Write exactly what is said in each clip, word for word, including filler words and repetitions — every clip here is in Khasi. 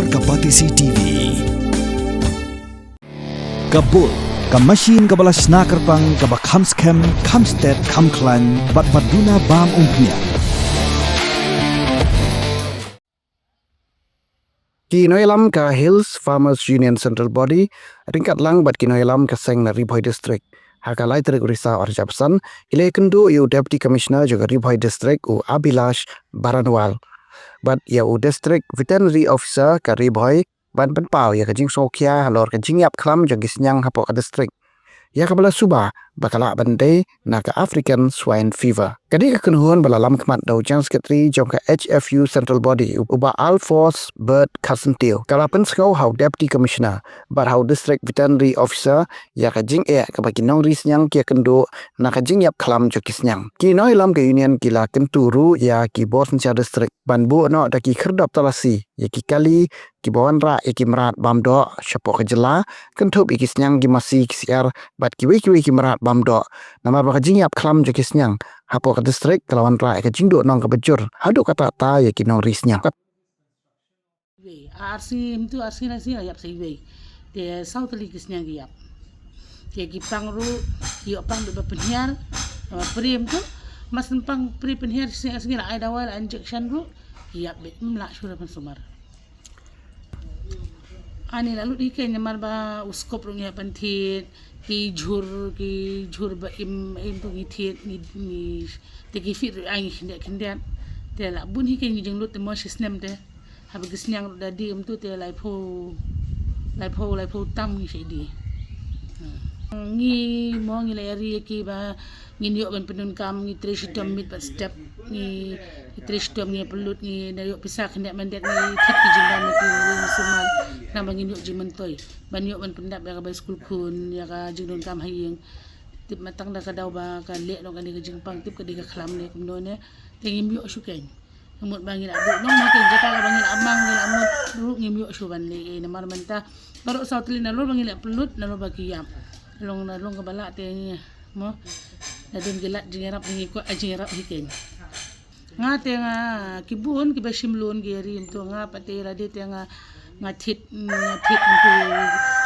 Ka Batesi T V. Ka Bull, ka machine kaba la shna kyrpang, kaba kham skhem, kham stet, kham khlaiñ, bad ba duna bam umphniang. Ki nongïalam ka Hills Farmers Union Central Body ryngkat lang bad ki nongïalam ka seng na Ri Bhoi District, ha ka lai tarik u Risaw arhajar arphew san, ki la ïakynduh ïa u Deputy Commissioner jong ka Ri Bhoi District, u Abhilash Baranwal, bad ïa u District Veterinary Officer ka Ri Bhoi, ban pynpaw ïa ka jingsngewkhia halor ka jingïap khlam jong ki sniang hapoh ka district, ïa kaba la suba ba ka lah ban dei na ka African Swine Fever. Ka dei ka kynhun ba la lam khmat da u General Secretary jong ka H F U Central Body, u Bah Alphonse Bert Carcenteu, ka la pynsngew ha u Deputy Commissioner bad ha u District Veterinary Officer ïa ka jingeh kaba ki nongri sniang ki ïakynduh na ka jingïap khlam jong ki sniang. Ki nongïalam ka Union ki la kyntu ruh ïa ki bor synshar district ban buh noh da ki khyrdop talasi ïa ki kali kiba wanrah ïa ki mrad bam doh shapoh ka jylla, kynthup ïa ki sniang, ki masi, ki syiar bad kiwei kiwei ki mrad bam doh, namar ba ka jingïap khlam jong ki sniang hapoh ka district ka la wanrah ïa ka jingduhnong kaba jur haduh katta katta ïa ki nongri sniang. Wei, ar sngi mynta, ar sngi lai sngi la ïap sa iwei. Te saw tylli ki sniang ki ïap. Te ki pang ruh, ki ïoh pang da ba pynhiar, ba pre mynta. Mar shu pang pre pynhiar, sngi sngi la ai dawai, la injection ruh, ki ïap beit, ym lah shuh ban sumar. Ani la lut hi keiñ namar ba u skop ruh ngi hap ban thied, ki jhur, ki jhur ba im, im tu ngi thied, ngi, ngi, te ki feed ruh ai ngi khyndiat khyndiat. Te la bun hi keiñ ngi jinglut te mo shi snem te. Haba ki sniang ruh da die kumtu te laiphew, laiphew, laiphew tam ngi shait die. Ngi mo ngi la ïa ri ïa ki ba ngin ïoh ban pyndonkam, ngi trei shitom miet bad step, ngi, ngi trei shitom, ngi pynlut, ngi da ïoh pisa khyndiat myndiat, ngi thied ki jingbam ïa ki ïing sumar, namar ngin ïoh jingmyntoi ban ïoh ban pyndap ïa ka bai skul khun, ïa ka jingdonkam ha ïing. Tip ma tang da ka daw ba ka leh noh kane ka jingpang, tip ka dei ka khlam ne kumno ne, te ngim ïoh shuh keiñ. Ka mut ba ngi la duh nong ma ka jaka kaba ngi la mang, ngi la mut ruh ngim ïoh shuh ban leh ei, namar mynta baroh saw tylli nalor ba ngi la pynlut, nalor ba ki ïap. Long, na long kaba lah te ngi mo, na don ki lad jingïarap, ngi kwah jingïarap hi keiñ. Nga te nga, ki bun kiba shim loan ki ri mynta, nga pat te lade te nga, nga thied, nga thied mynta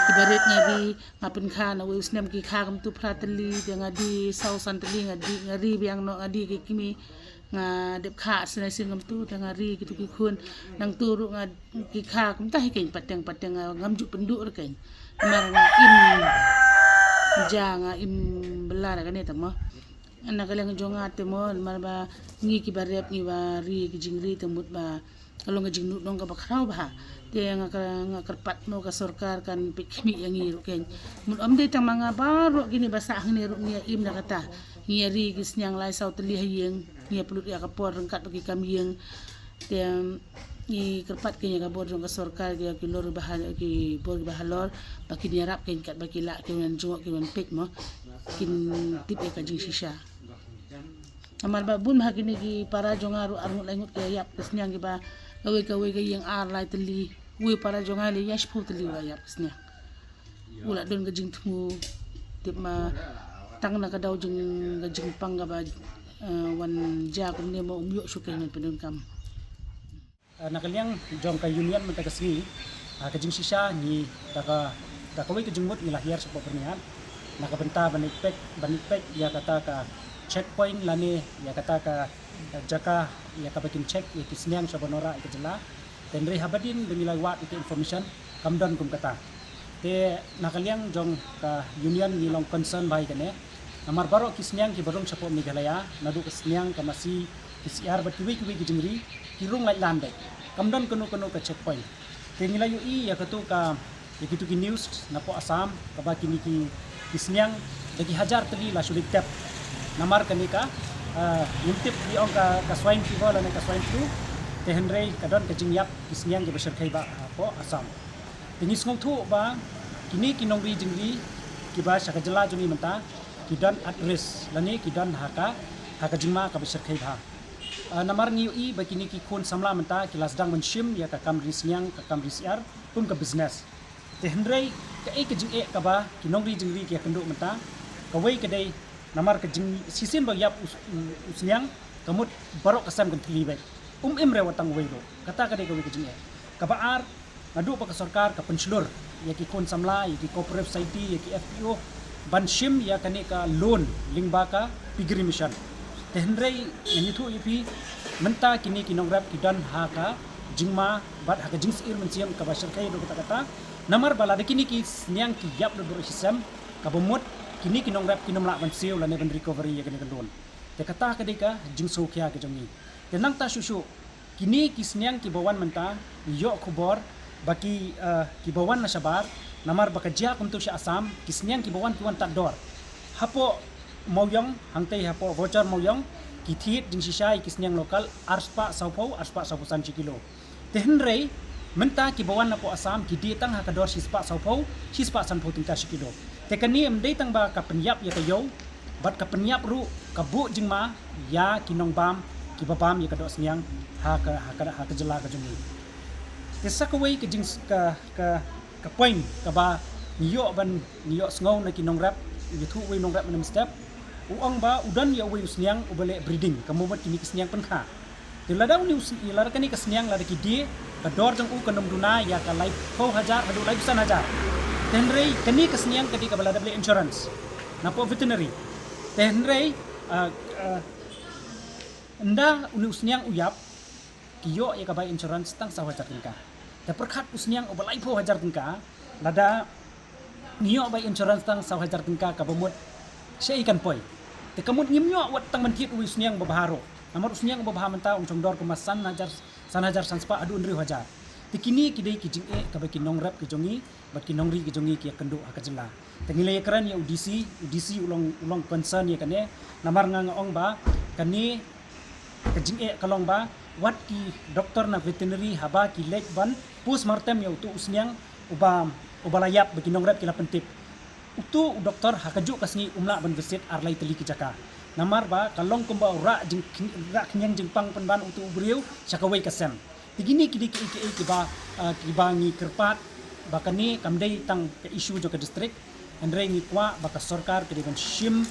kiba rit nga ri, nga pynkha na wei u snem ki kha kumtu phra tylli, te nga die saw san tylli, nga die, nga ri biang noh, nga die ki kmie. Nga dep kha sien sien kumtu, te nga ri kitu ki khun. Nangtu ruh nga, ki kha kumta hi keiñ, pateng pateng, nga ngam ju pynduh ruh keiñ. Namar nga im ja, nga im bela ruh kane te mo. Na ka liang jong nga te mo, namar ba ngi kiba rep, ngi ba ri ki jingri, te mut ba ka long ka jingduhnong kaba khraw bha. Te nga ka, nga kyrpad mo ka sorkar kan peit khmih ïa ngi ruh keiñ. Mut ym dei tang ma nga, baroh kine ba sah hangne ruh ngi ïa im na kata. Ngi ïa ri ki sniang lai saw tylli ha ïing, ngi ïa pynlut ïa ka por ryngkat bad ki kam ïing. Te ngi kyrpad keiñ ïa ka bor jong ka sorkar, ïa ki lor ba ha, ki bor ba halor, ba kin ïarap keiñ katba ki lah, ki wan jngoh, ki wan peit mo. Kin tip ïa ka jingshisha. Namar ba bun bha kine ki para jong nga ruh arngut laingut ki ïap ki sniang kiba kawei kawei ka ïing ar lai tylli. Wei para jong nga lei ïa shiphew tylli u la ïap ki sniang. U la don ka jingthmu, tip ma tang na ka daw jing, ka jingpang kaba, eh, wan ja kumne mo, um ïoh shuh keiñ ban pyndonkam. Ah, na ka liang jong ka union mynta ka sngi, ah, ka jingshisha ngi da ka, da kawei ka jingmut ngi la hiar shapoh Byrnihat na ka bynta ban ïa peit, ban ïa peit ïa kata ka checkpoint lane ïa kata ka, ka jaka ïa kaba kin check ïa ki sniang shaba wanrah ïa ka jylla. Te hynrei haba dien ba ngi la wad ïa ka information kam don kum kata. Te na ka liang jong ka union ngi long concern bha ïa kane. Namar baroh ki sniang kiba rung shapoh Meghalaya, naduh ka sniang, ka masi, ki syiar bad kiwei kiwei ki jingri, ki rung laitlan beit. Kam don kano kano ka checkpoint. Te ngi la ïohi ïa katu ka, ïa kitu ki news napoh Assam, kaba kine ki, ki sniang da ki hajar tylli la shu leit tep. Namar kane ka, ah, ngim tip ngi ong ka, ka swine fever lane ka swine flu. Te hynrei ka don ka jingïap ki sniang kiba shyrkhei bha hapoh Assam. Te ngi sngewthuh ba kine ki nongri jingri kiba sha ka jylla jong ngi mynta ki don at risk lane ki don ha ka, ha ka jingma kaba shyrkhei bha. Ah, namar ngi ïohi ba kine ki khun samla mynta ki la sdang ban shim ïa ka kam ri sniang, ka kam ri syiar kum ka business. Te hynrei kaei ka jingeh kaba ki nongri jingri ki ïakynduh mynta, kawei ka dei namar ka jing, shisien ba ïap u, u, u sniang, ka mut baroh ka sem kan thylli beit. Um im re wat tang uwei ruh. Kata ka dei kawei ka jingeh. Kaba ar, Naduh ba ka sorkar ka pynshlur ïa ki khun samla, ïa ki cooperative society, ïa ki F P O ban shim ïa kane ka loan lyngba ka Piggery Mission. Te hynrei ngan ïathuh ïa phi, mynta kine ki nongrep ki don ha ka jingma bad ha ka jingsyier mynsiem kaba shyrkhei haduh katta katta. Namar ba lada kine ki sniang ki ïap da dur shisem, kaba mut kine ki nongrep kin ym lah ban siew lane ban recovery ïa kane ka loan. Te kata ka dei ka jingsngewkhia ka jong ngi. Te nangta shuh shuh, kine ki sniang kiba wan mynta, ngi ïoh khubor ba ki, eh, kiba wan na shabar, namar ba ka jia kumto sha Assam, ki sniang kiba wan ki wan tad dor. Hapoh Mawiong, hangtei hapoh voucher Mawiong, ki thied jingshisha ïa ki sniang local, arspah sawphew, arspah sawphew san shi kilo. Te hynrei, mynta kiba wan napoh Assam, ki die tang ha ka dor shispah sawphew, shispah sanphew tyngka shi kilo. Te kane ym dei tang ba ka pynïap ïa ka ïew, bad ka pynïap ruh ka buh jingma ïa ki nongbam kiba bam ïa ka doh sniang ha ka, ha ka, ha ka jylla ka jong ngi. Te sa kawei ka jing, ka, ka, ka point kaba ngi ïoh ban, ngi ïoh sngew na ki nongrep, ïathuh uwei u nongrep mynne mynstep, u ong ba u don ïa uwei u sniang uba leh breeding, ka mut kine ki sniang pynkha. Te lada une u sn-, lada kane ka sniang lada ki die, ka dor jong u kan ym duna ïa ka laiphew hajar haduh laiphew san hajar. Te hynrei kane ka sniang ka dei kaba la dep leh insurance napoh veterinary. Te hynrei, ah, ah, ynda une u sniang u ïap, ki ïoh ïa ka bai insurance tang saw hajar tyngka. Te pyrkhat u sniang uba laiphew hajar tyngka, lada ngi ïoh bai insurance tang saw hajar tyngka, kaba mut shaei kan poi. Te ka mut ngim ïoh wat tang ban thied uwei u sniang ba bha ruh. Namar u sniang uba bha mynta un shong dor kumba san hajar, san hajar san spah haduh hynriew hajar. Te kine ki dei ki jingeh kaba ki nongrep ki jong ngi bad ki nongri ki jong ngi ki ïakynduh ha ka jylla. Te ngi la ïakren ïa u D C, u D C u long, u long concern ïa kane. Namar nga nga ong ba kane ka jingeh ka long ba wat ki doktor na veterinary haba ki leit ban postmortem ïa uto u sniang uba, uba la ïap ba ki nongrep ki la pyntip, uto u doktor ha kajuh ka sngi um lah ban visit ar lai tylli ki jaka. Namar ba ka long kumba u rah jing, rah khñiang jingpang pynban uto u briew sha kawei ka sem. Te kine ki dei kiei kiei kiba, ah, kiba ngi kyrpad ba kane kam dei tang ka issue jong ka district. Hynrei ngi kwah ba ka sorkar ka dei ban shim,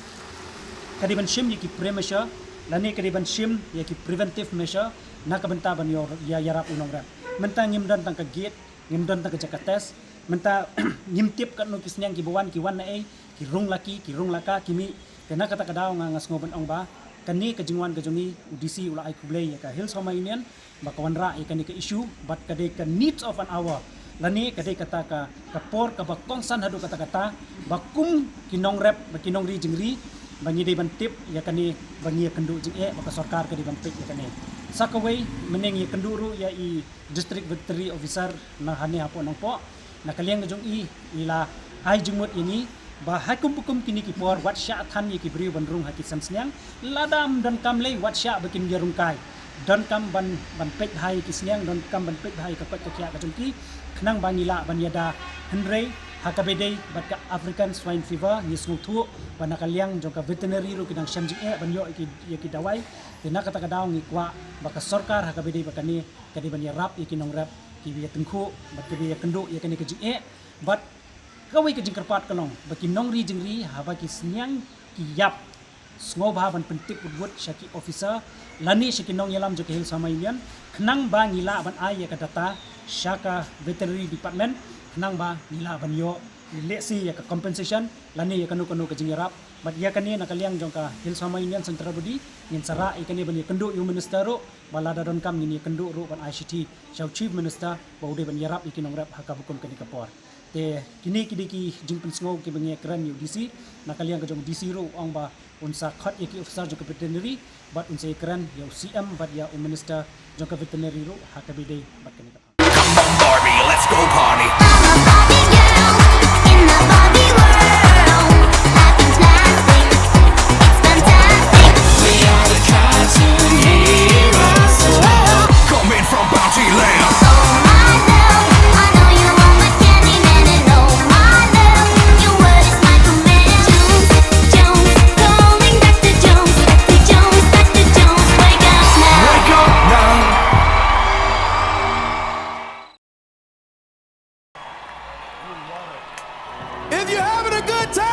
ka dei ban shim ïa ki premature, lane ka dei ban shim ïa ki preventive measure, na ka bynta ban ïoh ïa, ïarap u nongrep. Mynta ngim don tang ka gate, ngim don tang ka jaka test. Mynta ngim tip katno ki sniang kiba wan, ki wan naei, ki rung la ki, ki rung la ka, ki mih. Te na kata ka daw nga, nga sngew ban ong ba kane ka jingwan ka jong ngi, u D C u la ai khublei ïa ka Hill Sohma Union ba ka wanrah ïa kane ka issue, bad ka dei ka needs of an hour, lane ka dei kata ka, ka por kaba kongsan haduh katta katta, ba kum ki nongrep, ba ki nongri jingri, ba ngi dei ban tip ïa kane, ba ngi ïakynduh jingeh, ba ka sorkar ka dei ban peit ïa kane. Sa kawei, mynne ngi ïakynduh ruh ïa i District Veterinary Officer na hangne hapoh Nongpoh, na ka liang ka jong i, i la ai jingmut ïa ngi ba ha kum ba kum kine ki por wat shah than ïa ki briew ban rung ha ki sem sniang. Lada ym donkam lei wat shah ba kin ïarung kai. Donkam ban, ban peit bha ïa ki sniang, donkam ban peit bha ïa ka koit ka khiah ka jong ki, khnang ba ngi lah ban ïada. Hynrei ha kaba ïadei bad ka African Swine Fever ngi sngewthuh ba na ka liang jong ka veterinary ruh ki dang shem jingeh ban ïoh ïa ki, ïa ki dawai. Te na kata ka daw ngi kwah ba ka sorkar ha kaba ïadei bad kane ka dei ban ïarap ïa ki nongrep kiba ïatyngkhuh bad kiba ïakynduh ïa kane ka jingeh. Bad kawei ka jingkyrpad ka long ba ki nongri jingri haba ki sniang ki ïap, sngewbha ban pyntip wut wut sha ki officer lane sha ki nongïalam jong ka Hill Sohma Union, khnang ba ngi lah ban ai ïa ka data sha ka veterinary department, khnang ba ngi lah ban ïoh lehse ïa ka compensation lane ïa kano kano ka jingïarap. Bad ïa kane na ka liang jong ka Hill Sohma Union Central Body ngin sa rah ïa kane ban ïakynduh ïa u minister ruh, ba lada donkam ngin ïakynduh ruh ban ai shithi sha u Chief Minister ba u dei ban ïarap ïa ki nongrep ha kaba kum kane ka por. Te kine ki dei ki jingpynsngew kiba ngi ïakren ïa u D C, na ka liang ka jong u D C ruh u ong ba un sa khot ïa ki officer jong ka veterinary, bad un sa ïakren ïa u C M bad ïa u minister jong ka veterinary ruh ha kaba ïadei bad kane ka. Come on, Barbie, let's go party. I'm a Barbie girl in the Barbie world. Life in plastic, it's fantastic. We are the cartoon heroes. Whoa. Coming from Bounty Land. Oh my love, I know you want my candy man, and oh my love, your word is my command. Jones, Jones, calling Doctor Jones, Doctor Jones, Doctor Jones, wake up now. Wake up now. If you're having a good time,